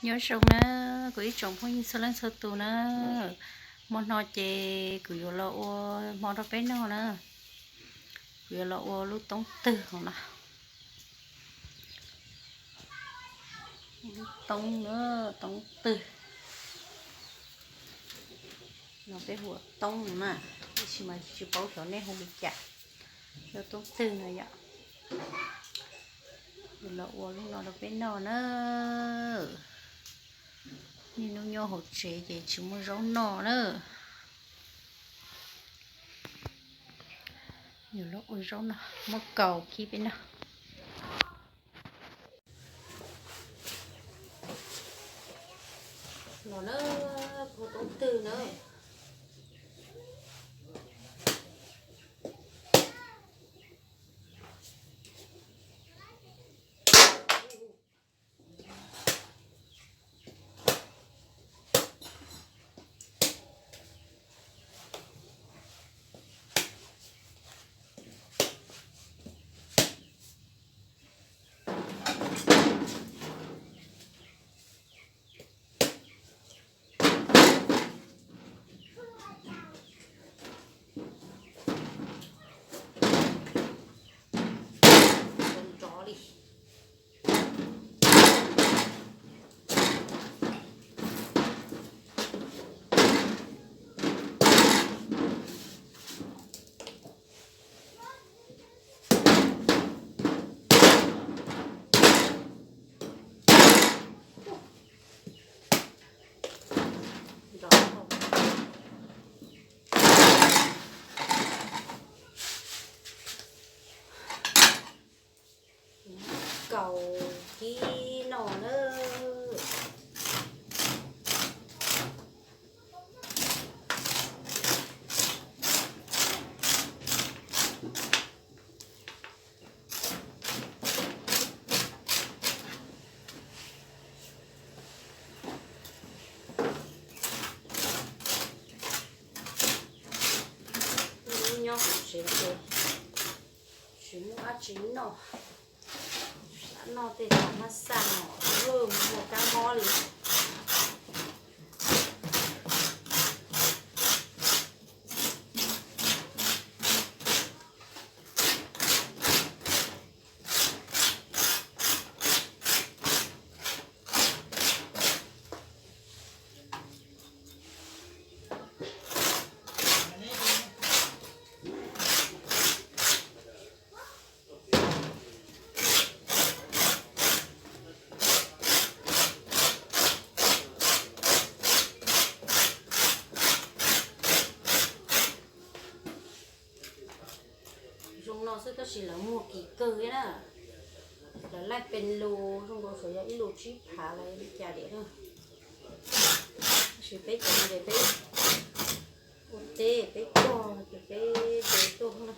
Nyob zoo na, kuv ib tsoom phooj ywg txhua leej txhua tus na, hmo no ces kuv yuav los ua hmo rau peb noj na. Kuv yuav los ua lub toob twg no, lub toob na, toob twg no peb hu ua toob no na, tab sis mas tsis paub xyov nej hu li cas. Lub toob twg no yom. Yuav los ua lub no rau peb noj na. Niaj hnub nyob hauv tsev ces tsis muaj zaub noj na. Yuav los ua zaub noj, muab kaus kib peb noj. Los na, ua toob twg na. Nrov li. Kaus kib noj na. Nyob hauv tsev ces tsis muaj dab tsi noj, xav noj tej tas mab xaj no, muaj kab mob li. Zoo no xwb tab sis lawv muag kim kawg thiab na. Lawv laij pes lus, zoo nkaus xyov yog ib lus tsib phav los li cas tiag na. Tab sis peb cov no ces peb ua teb peb cog ces peb de tuaj na.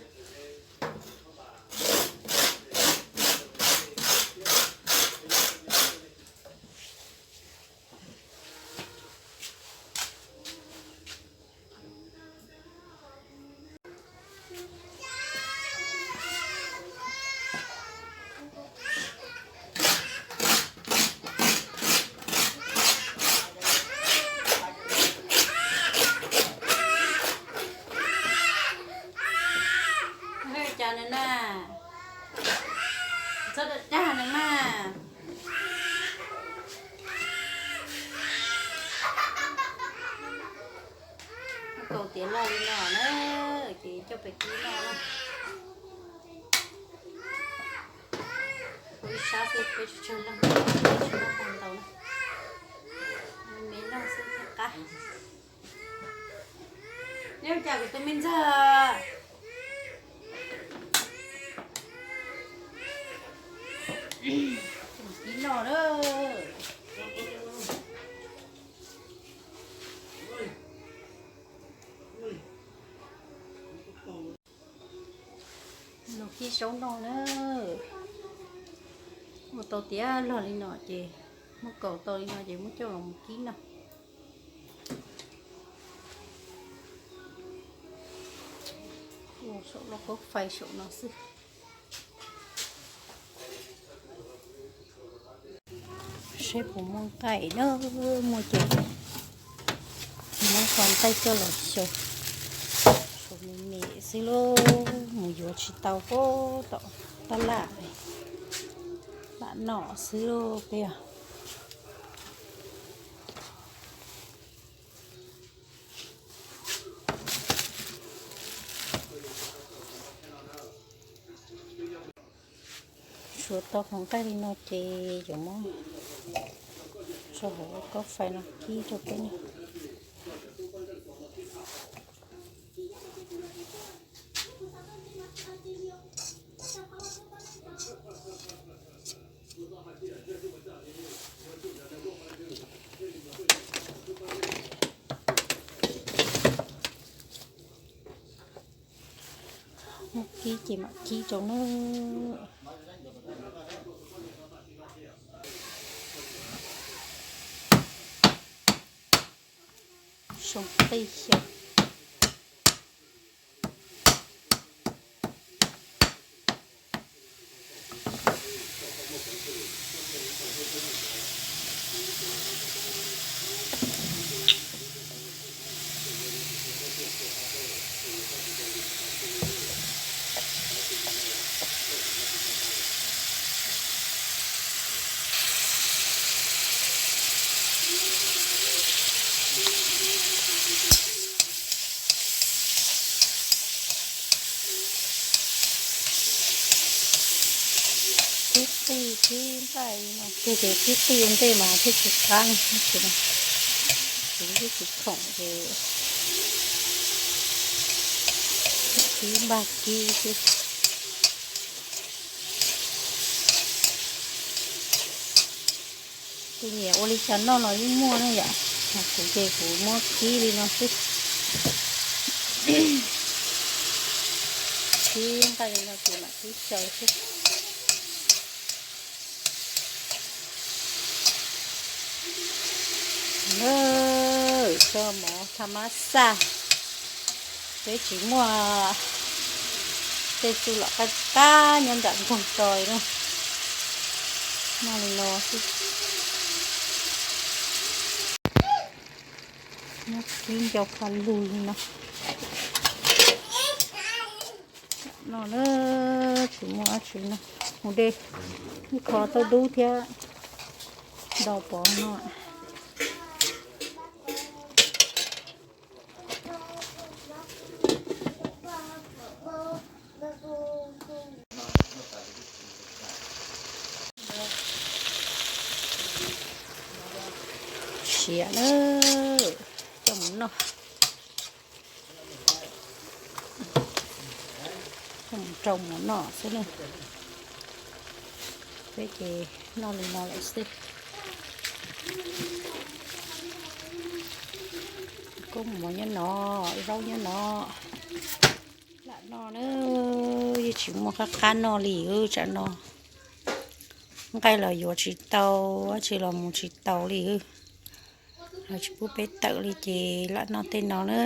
Cas nws na, txhob dag nws mas. Kaus tiav loj li no na, ces coj pem kib noj na. Ua ib sab xwb peb tsawg tsawg leej, peb tsis noj tag ntau na. Me noj xwb thiaj qab. Neb ua cas kuv tus me ntxawg? Kib noj na. Los kib zaub noj na. Ua tau tiav loj li no ces, muab kaus tau li no ces muab coj los mus kib noj. Ua saum lub kaub fais saum no xwb. Seb puas muaj nqaij na, muaj ces muab qhov nqaij coj los xyaw. Suav me me xwb lauj, mus yuav tsis tau puag tom tab laj, lam noj xwb lauj peb os. Suav tau qhov nqaij li no ces yuav muab tso hauv kaub fais no kib rau peb noj. Muab kib ces mam kib rau nawb. Soo qij xyaw. Kib qij kib nqaij no, ces kib qij ua ntej mas thiaj tsis qab ne, tab sis mas kuv twb tsis khoom ces kib npaj kib xwb. Tus nyiam ua li cas noj los yeej muaj na yom, mas kuv ces kuv muab kib li no xwb. Kib nqaij li no ces mam kib xyaw xwb. Nawb, tso mov tha mab xaj, peb tsis muaj tej txuj lom qab qab nyob nram nroog to li na. Noj li no xwb. Muab kib ncau pha lug li no. No na, tsis muaj dab tsi no, mus de ib qho tauj dub thiab do pov no. Siav na, coj mus noj, coj mus rau mov noj xwb na. Peb ces noj li no lawm xwb. Koob mov nyob no, zaub nyob no. Lam noj na, yeej tsis muaj qab qab noj li wb tsam no. Nqaij los yuav tsis tau, dab tsi los mus tsis tau li wb. Los tsis pub peb tawm li ces lam noj tej no na.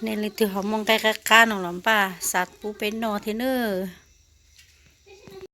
Nej leej twg ho muaj nqaij qab qab no los npaj xa pub peb noj thiab nawb.